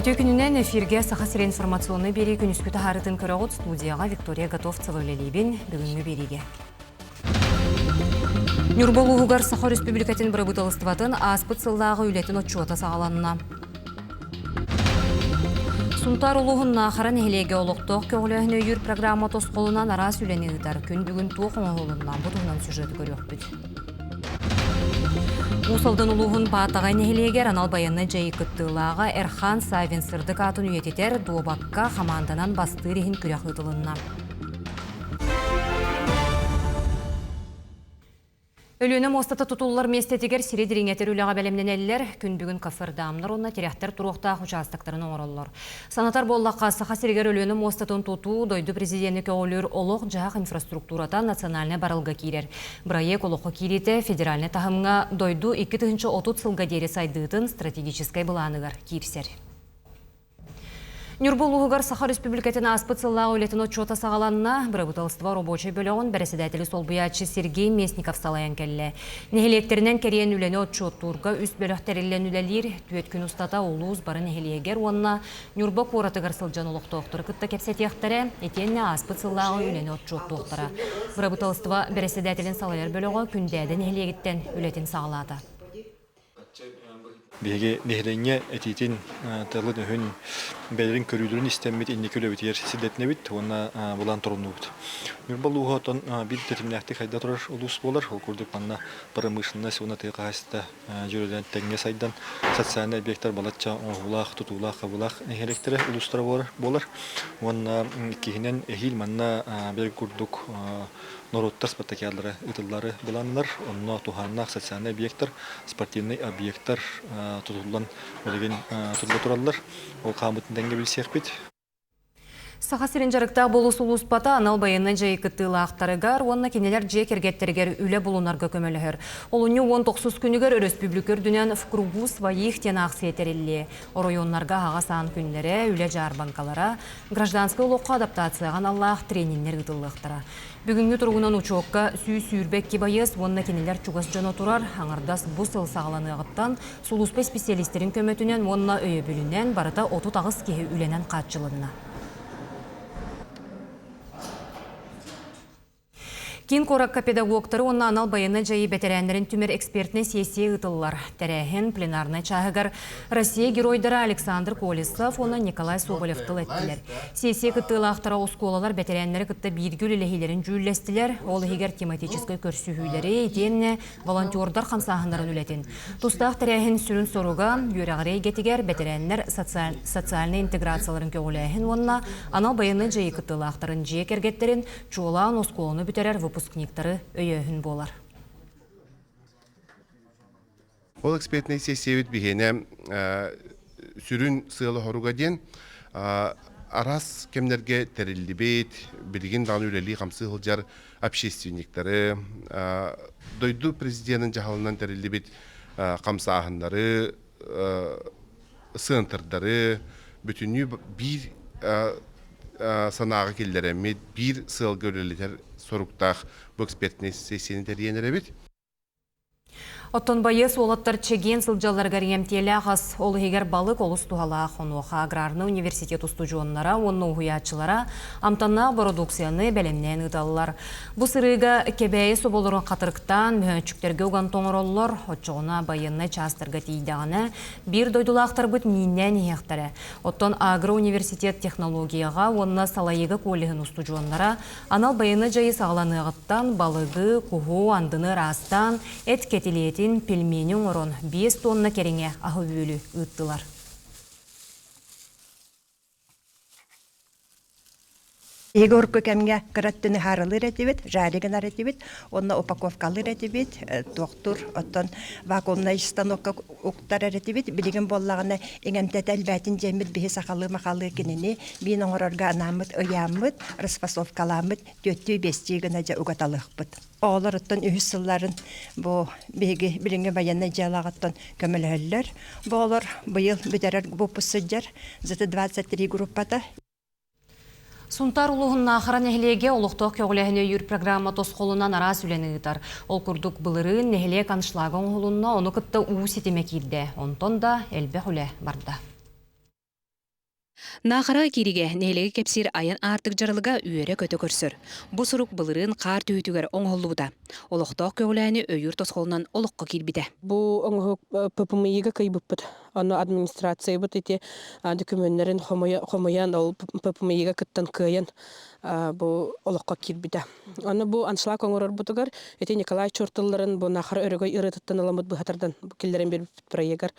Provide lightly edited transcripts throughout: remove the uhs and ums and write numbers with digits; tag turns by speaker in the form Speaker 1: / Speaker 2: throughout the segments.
Speaker 1: Үтүө күнүнэн эфиргэ Саха сирэ информационнай биэрии күнүскү таһаарытын көрөҕүт студияҕа Виктория Готовцева үлэлиибин бүгүҥҥү биэриигэ. Ньурба улууһугар Саха Өрөспүүбүлүкэтин бырабыыталыстыбатын ааспыт сыллааҕы үлэтин отчуота саҕаланна. Сунтаар улууһун Наахара нэһилиэгэ олохтоох көҕүлээһин өйүүр программа тосхолунан араас үлэни ыытар. Күн бүгүн туох оҥоһулунна? Бу туһунан сюжеты көрүөхпүт. Уус Алдан улууһун Баатаҕай нэһилиэгэр анал байыаннай дьайыы кыттыылааҕа Эрхан Савин сырдык аатын үйэтитэр дуобакка хамаанданан бастыыр иһин күрэх ыытылынна. Өлүөнэ муостата тутуллар миэстэтигэр сири дириҥэтэр үлэҕэ бэлэмнэнэллэр, күн бүгүн кафырдаамнар уонна тирэхтэр туруохтаах учаастактарын оҥороллор. Санатар буоллахха, Саха сиригэр Өлүөнэ муостатын тутуу дойду президенэ көҕүлүүр олох-дьаһах инфраструктурата национальнай барылга киирэр. Бырайыак олоххо киириитэ федеральнай таһымҥа дойду 2030 сылга диэри сайдыытын стратегическай былааныгар киирсэр. Ньурба улууһугар Саха Өрөспүүбүлүкэтин ааспыт сыллааҕы үлэтин отчуота саҕаланна. Бырабыыталыстыба рабочай бөлөҕүн бэрэссэдээтэли солбуйааччы Сергей Местников салайан кэллэ. Нэһилиэктэринэн кэрийэн үлэни отчуоттуурга үс бөлөх тэриллэн үлэлиир. Түөрт күн устата улуус бары нэһилиэгэр уонна Ньурба куоратыгар сылдьан олохтоохтору кытта кэпсэтиэхтэрэ, итиэннэ ааспыт сыллааҕы үлэни отчуоттуохтара. Бырабыыталыстыба бэрэссэдээтэлин салайар бөлөҕө Күндээдэ нэһилиэгиттэн үлэтин саҕалаата.
Speaker 2: Биһиги нэһилиэнньэ этиитин, тылын-өһүн, бэйэлэрин көрүүлэрин истэммит инники үлэбитигэр сирдэтинэбит уонна былаан торумнуубут. Ньурба улууһа оттон биир тэтимнээхтик хайда турар улуус буолар. Ол курдук манна промышленность уонна тыа хаһаайыстыбата дьүөрэлээн тэҥҥэ сайдан социальнай объектар балачча оҥоһуулаах, тутуулаах, хабыылаах нэһилиэктэрэ улуустара буолар. Уонна иккиһинэн эһиил манна бэл курдук норуоттар спартакиадалара ыытыллары былааннанар. Онно туһааннаах социальнай объектар, спортивнай объектар тутуллан билигин тутулла тураллар. Ол хааммытын тэҥҥэ билсиэхпит.
Speaker 1: Саха сирин дьарыктаах буолуу сулууспата анал байыаннай дьайыы кыттыылаахтарыгар уонна кинилэр дьиэ кэргэттэригэр үлэ булунарга көмөлөһөр. Олунньу 19 күнүгэр өрөспүүбүлүкэ үрдүнэн «В кругу своих» диэн аахсыйа тэриллиэ. Оройуоннарга аһаҕас аан күннэрэ, үлэ дьаарбаҥкалара, гражданскай олоххо адаптацияҕа аналлаах трениннэр ыытыллыахтара. Бүгүҥҥү туругунан учуокка 122 байыас уонна кинилэр чугас дьоно турар. Аҥардас бу сыл саҕаланыаҕыттан Сулууспа исписэлиистэрин көмөтүнэн уонна өйөбүлүнэн барыта 38 киһи үлэнэн хааччылынна. Киин куоракка педагогтары уонна анал байыаннай дьайыы бэтэрээннэрин түмэр экспертнэй сессия ыытыллар. Тэрээһин пленарнай чааһыгар Россия геройдара Александр Колесов уонна Николай Соболев тыл эттилэр. Сессия кыттыылаахтара оскуолалар бэтэрээннэри кытта бииргэ үлэлэһиилэрин дьүүллэстилэр, ол иһигэр тематическай көрсүһүүлэри итиэннэ волонтердар хамсааһыннарын үлэтин. Тустаах тэрээһин сүрүн соруга үөрэҕири эйгэтигэр бэтэрээннэр социальнай интеграцияларын көҕүлээһин уонна анал байыаннай дьайыы кыттыылаахтарын дьиэ кэргэттэрин, чуолаан оскуоланы бүтэрэр выпускниктары өйөөһүн буолар.
Speaker 3: Ол экспертнэй сессиябыт биһиэнэ сүрүн сыала-соруга диэн араас кэмнэргэ тэриллибит, билигин даҕаны үлэлии-хамсыы сылдьар общественниктары, дойду президенин дьаһалынан тэриллибит хамсааһыннары, сыантырдары бүтүннүү биир санааҕа киллэрэммит, биир сыалга үлэлэтэр соруктаах бу экспертнэй сессияны тэрийэн эрэбит.
Speaker 1: Оттон байыас уолаттар чэгиэн сылдьалларыгар иҥэмтиэлээх ас, ол иһигэр балык олус туһалаах. Онуоха аграрнай университет устудьуоннара уонна уһуйааччылара амтаннаах бородууксуйаны бэлэмнээн ыыталлар. Бу сырыыга Кэбээйи соболорун хатырыктаан, мөһөөччүктэргэ уган тоҥороллор. Оччоҕуна байыаннай чаастарга тиийдэҕинэ, биир дойдулаахтарбыт мииннээн иһиэхтэрэ. Оттон агроуниверситет технологияҕа уонна салайыыга коллеһын устудьуоннара Анал байыаннай дьайыы саҕаланыаҕыттан балыгы, куһу, андыны ыраастаан, эт кэтилиэтин, пельмени оҥорон, 5 тонна кэриҥэ аһы-үөлү ыыттылар.
Speaker 4: Егорка кэмҥэ кыра өттүн ыһаарылыыр этибит, жари гынар этибит, уонна упаковкалыыр этибит, туохтуур, оттон вакуумнай станокка уктар этибит. Билигин буоллаҕына иҥэмтэтэ элбээтин диэммит биһи сахалыы-махалыы кинини биин оҥорорго анааммыт ыйааммыт, расфасовкалааммыт түөртүү-биэстии гына дьэ угаталыахпыт. Оҕолор оттон үһүс сылларын бу биһиги билиҥҥи военнай дьыалаҕыттан көмөлөһөллөр. Бу оҕолор быйыл бүтэрэр выпуск сылдьар ЗТ-23 группата.
Speaker 1: Сунтаар улууһун Наахара нэһилиэгэ олохтоох көҕүлээһини өйүүр программа тосхолунан араас үлэни ыытар. Ол курдук былырыын нэһилиэк аншлага оҥоһулунна, ону кытта уу ситимэ киирдэ. Онтон да элбэх үлэ барда.
Speaker 5: Наахара кииригэ нэһилиэги кэпсиир айан аартык дьаралыга үөрэ-көтө көрсөр. Бу сурук былырыын хаар түһүүтүгэр оҥоһуллубута. Олохтоох көҕүлээни өйүүр тосхолунан олоххо киирбитэ.
Speaker 6: Бу оҥоһук ППМИ-га кыйбыппыт. Ону администрациябыт ити докумуоннарын хомуйан, ол ППМИ-га кыттан кыайан бу олоххо киирбитэ. Аны бу аншлаг оҥорорбутугар ити Николай Чуор тылларын бу Нахара өрөгөй ырыатыттан ыламмыт быһа тардан киллэрэн биэрбиппит проегар.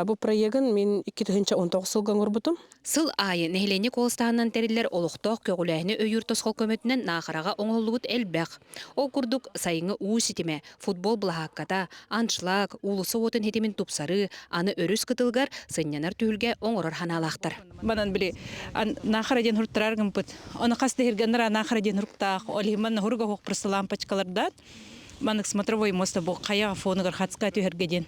Speaker 6: Бу проегын мин 2019 сылга оҥорбутум.
Speaker 5: Сыл аайы нэһилиэнньэ куоластааһынынан тэриллэр олохтоох көҕүлээһини өйүүр тосхол көмөтүнэн Наахараҕа оҥоһуллубут элбэх. Ол курдук, сайыҥҥы уу ситимэ, футбол былаһаакката, аншлаг, уулусса уотун ситимин тупсарыы, аны өрүс кытылыгар сынньанар түһүлгэ оҥорор санаалаахтар.
Speaker 7: Манан били Наахара диэн хуруттарар гымпыт. Оны хас да Наахара диэн хуруктаах, ол иһин манна хуруга хуох просто лампочкалардаат. Маннык смотровой моста бу хайа фонугар хацка түһэргэ диэн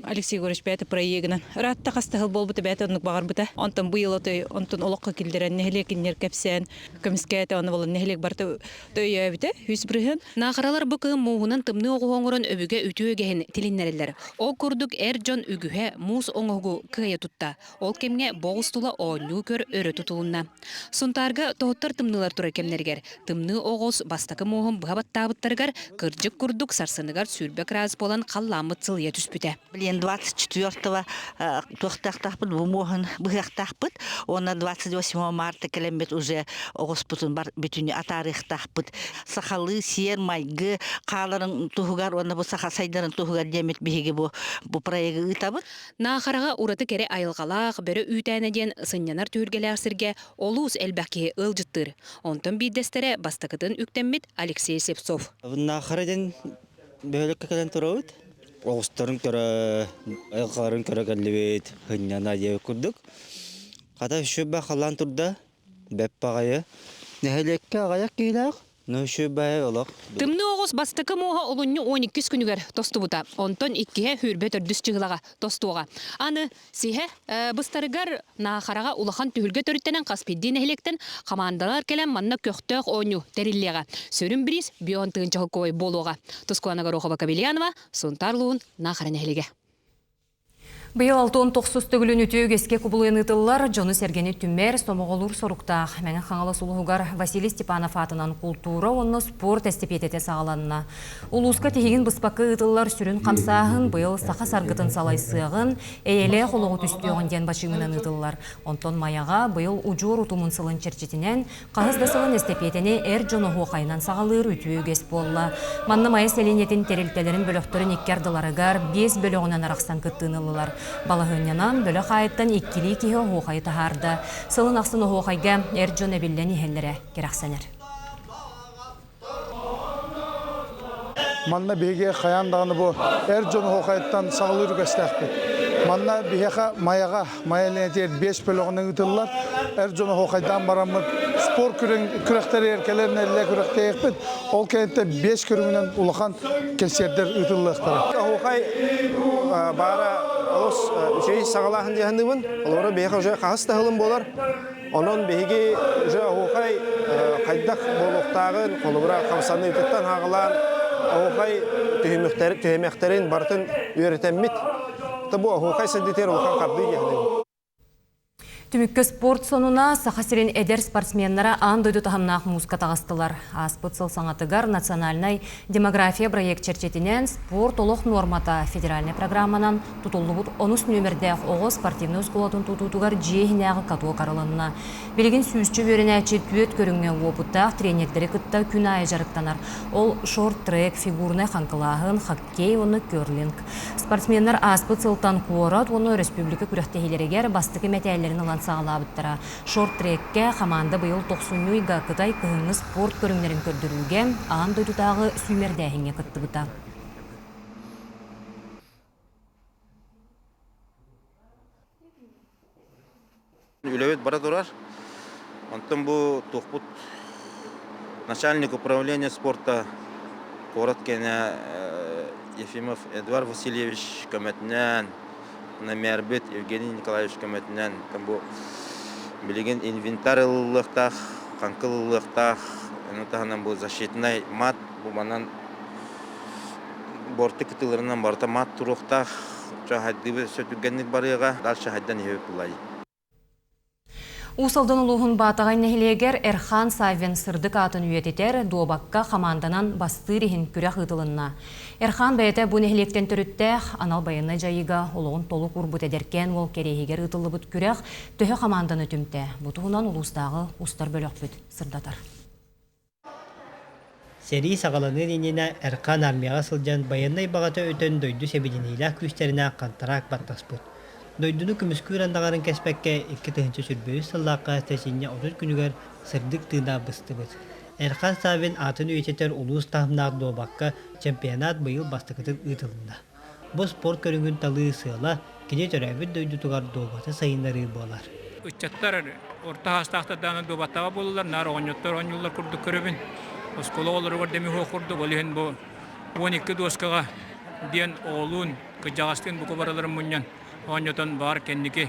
Speaker 7: Алексей Егорович бэйэтэ проегынан ыраатта хас да сыл буолбута бэйэтэ оннук баҕарбыта. Онтон быйыл отой онтон олоххо киллэрэн нэһилиэкиннэр кэпсээн көмүскээтэ ону буолан нэһилиэк барыта өйөөбүтэ 100%.
Speaker 5: Наахаралар бу кыһын мууһунан тымныы оҕуһу оҥорон өбүгэ үтүө үгэһин тилиннэрэллэр. Ол курдук эр дьон үгүһэ муус оҥоһугу кыайа тутта. Ол кэмҥэ боҕус тула оонньуу-көр өрө тутулунна. Сунтаарга тоһуттар тымныылар турар кэмнэригэр тымныы оҕус бастакы муоһун быһа баттаабыттарыгар кырдьык курдук сарсыныгар 20 градус буолан халлааммыт сылыйа түспүтэ.
Speaker 8: Блин, 24-го туохтаахтаахпыт бу муоһун быһыахтаахпыт уонна 28 марта кэлэммит уже оҕуспутун бар бүтүнү атаарыахтаахпыт. Сахалыы сиэр-майгы хааларын туһугар уонна бу саха сайдарын туһугар диэммит биһиги бу бу проегы ыытабыт.
Speaker 5: Наахараҕа ураты кэрэ айылҕалаах, бөрө үүтээнэ диэн сынньанар түһүлгэлээх сиргэ олус элбэх киһи ыалдьыттыыр. Онтон биирдэстэрэ бастакытын үктэммит Алексей Слепцов.
Speaker 9: Наахара диэн бөһүөлэккэ кэлэн турабыт. Оҕустарын көрө, айылҕаларын көрө кэллибит, сынньана диэбит курдук. Хата үчүгэй халлаан турда, бэп баҕайы. Нэһилиэккэ аҕыйах киһилээх, Ну, үчүгэй олох.
Speaker 5: Тымныы оҕус бастакы муоһа олунньу 12 күнүгэр тостубута. Онтон иккиһэ сүүрбэ төрдүс чыһылаҕа тостуоҕа. Аны сиһэ быстарыгар Наахараҕа улахан түһүлгэ төрүттэнэн хас биирдии нэһилиэктэн хамаандалар кэлэн манна көхтөөх оонньуу тэриллиэҕэ. Сүрүн бириис Бион тыһыынча холкуой буолуоҕа. Тускуана Горохова-Кабельянова, Сунтаар улууһун Наахара нэһилиэгэ.
Speaker 1: Быйыл 69 төгүлүн үтүө үгэскэ кубулуйан ыытыллар дьону-сэргэни түмэр, сомоҕолуур соруктаах Мэҥэ Хаҥалас улууһугар Василий Степанов аатынан култуура уонна спорт эстэпиэтэтэ саҕаланна. Улууска тиһигин быспакка ыытыллар сүрүн хамсааһын быйыл саха саргытын салайсыаҕын, эйэлээх олоҕу түстүөҕүн диэн бачыымынан ыытыллар. Онтон Майаҕа быйыл удьуор утумун сылын чэрчитинэн Хаһыс да сылын эстэпиэтэни эр дьон оһуохайынан саҕалыыр үтүө үгэс буолла. Манна Майа сэлиэнньэтин тэрилтэлэрин бөлөхтөрүн икки ардыларыгар биэс бөлөҕүнэн арахсан кыттыыны ыллылар. Балаһыанньанан бөлөх аайыттан иккилии киһи оһуохайы таһаарда. Сылын ахсын оһуохайга эр дьон эбиллэн иһэллэрэ кэрэхсэнэр.
Speaker 10: Манна биһиги хайаан даҕаны бу эр дьон оһуохайыттан саҕалыыр үгэстээхпит. Манна биһиэхэ Майаҕа, Майа Ленэтигэр биэс бөлөҕүнэн ыытыллар. Эр дьон оһуохайдаан бараммыт спорт күрэхтэригэр кэлэр нэдиэлэ күрэхтэһиэхпит. Ол кэнниттэн биэс көрүҥүнэн улахан кэнсиэрдэр ыытыллыахтара.
Speaker 11: Оһуохай баара олус үчүгэй саҕалааһын дии саныыбын. Олору биһиэхэ уже хаһыс да сылым буолар. Онон биһиги уже оһуохай хайдах буолуохтааҕын, холобура хамсаныытыттан хаҕылаан оһуохай түһүмэхтэрин барытын үөрэтэммит. Бу оһуохай сэрдитигэр улахан хардыы диэхинэ.
Speaker 1: Түмүккэ спорт сонуна Саха сирин эдэр спортсменнара аан дойду таһымнаах мууска таҕыстылар. Ааспыт сыл саҥатыгар национальнай демография проект чэрчитинэн спорт олох нуормата федеральнай программанан тутуллубут онус нүөмэрдээх оҕо спортивнай оскуолатын тутуутугар дьиэ иһинээҕи каток арылынна. Билигин сүүсчэ үөрэнээччи түөрт көрүҥҥэ уопуттаах тренердэри кытта күн аайы дьарыктанар. Ол шорт-трек, фигурнай хаҥкылааһын, хоккей уонна керлинг. Спортсменнар ааспыт сылтан куорат уонна өрөспүүбүлүкэ күрэхтэһиилэригэр бастакы мэтээллэрин ылан саҕалаабыттара. Шорт-треккэ хамаанда быйыл тохсунньу ыйга Кытай кыһыҥҥы спорт көрүҥнэрин көрдөрүүгэ аан дойдутааҕы сүүмэрдээһиҥҥэ кыттыбыта.
Speaker 11: Үлэбит бара турар. Онтон бу туохпут начальник управления спорта куорат кэнэ Ефимов Эдуард Васильевич көмөтүнэн, мэрбит Евгений Николаевич көмөтүнэн бу билигин инвентарь ылыллыахтаах, хаҥкыл ылыллыахтаах, ону таһынан бу защитнай мат бу манан Борты кытыларынан барыта мат туруохтаах, чаһайдыыбыт өссө түргэнник барыаҕа, дальше хайдан иһэбит булай.
Speaker 1: Уус Алдан улууһун Баатаҕай нэһилиэгэр Эрхан Саввин сырдык аатын үйэтитэр дуобакка хамаанданан бастыыр иһин күрэх ыытылынна. Эрхан бэйэтэ бу нэһилиэктэн төрүттээх, анал байыаннай дьайыыга олоҕун толук уурбут эдэркээн уол кэриэһигэр ыытыллыбыт күрэх төһө хамаанданы түмтэ? Бу туһунан улуустааҕы устар бөлөхпүт сырдатар.
Speaker 12: Сэрии саҕаланыан иннинэ Эрхан армияҕа сылдьан байыаннай баҕата өтөн дойду сэбилэниилээх күүстэринээх хантараак баттаспыт. Дойдуну көмүскүүр андаҕарын кэспэккэ 2023 сыллаахха сэтинньи 30 күнүгэр сырдык тыына быстыбыт. Эрхан Саввин аатын үйэтитэр улуус таһымнаах дуобакка чемпионат быйыл бастакытын ыытылынна. Бу спорт көрүҥүн талыы сыала кини төрөөбүт дойдутугар дуобаты сайыннарыы буолар.
Speaker 13: Ыччаттар орто саастаахтар даҕаны дуобаттааҕа буолаллар, наар оҕонньоттор оонньууллар курдук көрөбүн. Оскуола оҕолоругар да эмиэ курдук, ол иһин бу 12 дуоскаҕа диэн оҕолуун, кырдьаҕастыын бука барыларын мунньан оонньотон баҕар кэнники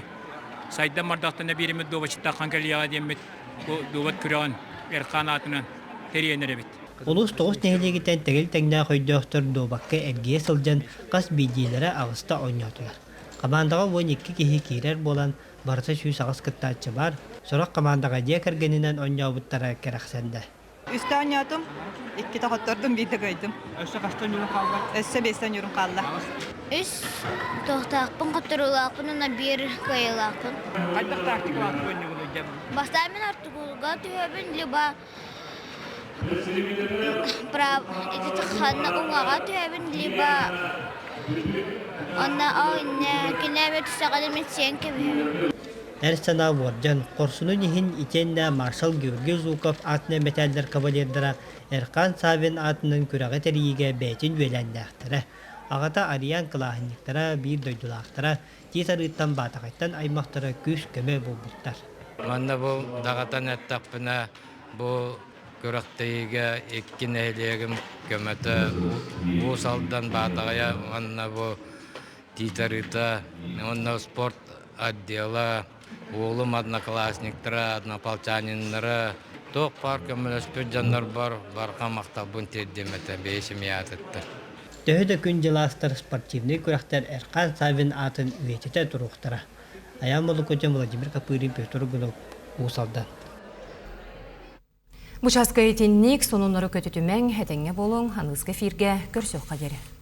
Speaker 13: сайдан бардахтарына биэриммит дуобаччыттааххан кэлиэҕэ диэммит бу дуобат күрэҕин Эрхаан аатынан тэрийэн эрэбит.
Speaker 12: Улуус тоҕус нэһилиэгиттэн тэгил тэҥнээх өйдөөхтөр дуобакка эргийэ сылдьан хас биирдиилэрэ аҕыста оонньоотулар. Хамаандаҕа 12 киһи киирэр буолан, барыта 108 кыттааччы баар, сорох хамаандаҕа дьиэ кэргэнинэн оонньообуттара кэрэхсэннэ.
Speaker 14: Үстэ оонньоотум, иккитэ хоттордум, биирдэ кыайдым.
Speaker 13: Өссө хаста оонньуурум хаалла?
Speaker 14: Өссө биэстэ оонньуурум хаалла.
Speaker 15: Үс туохтаахпын хотторуулаахпын уонна биир кыайыылаахпын.
Speaker 13: Хайдах тактикалаахтык оонньуугунуй дьэ?
Speaker 15: Бастаан мин ортокулга түһэбин, либо ханна уҥаҕа түһэбин либо онно иннэ кинээбэ түстэҕинэ мин сиэн кэбиһэбин.
Speaker 12: Эр санаа уордьан хорсунун иһин итиэннэ маршал Георгий Жуков аатынан мэтээллэр кавалердара Эрхан Саввин аатынан күрэҕи тэрийиигэ бэйэтин үөлээннээхтэрэ, аҕата Ариан кылааһынньыктара, биир дойдулаахтара Тиит Арыыттан Баатаҕайтан аймахтара күүс-көмө буолбуттар.
Speaker 16: Манна бу даҕатан эттэхпинэ, бу күрэхтэһиигэ икки нэһилиэгим көмөтө Уус Алдан Баатаҕайа уонна бу Тиит Арыыта уонна спорт отдела, уолум одноклассниктара, однополчаниннара туох баар көмөлөспүт дьоннорбор барҕа махталбын тиэрдиэм этэ бэйэ семьятыттан.
Speaker 12: Төһө да күн-дьыл аастар спортивнай күрэхтэр Эрхан Саввин аатын үйэтитэ туруохтара. Айаан Молокотин, Владимир Копырин, Петр Гунов, Уус Алдан.
Speaker 1: Бу чааска итинник сонуннары көтүтүмэҥ, этэҥҥэ буолуҥ, аныгыскы эфиргэ көрсүөххэ диэри.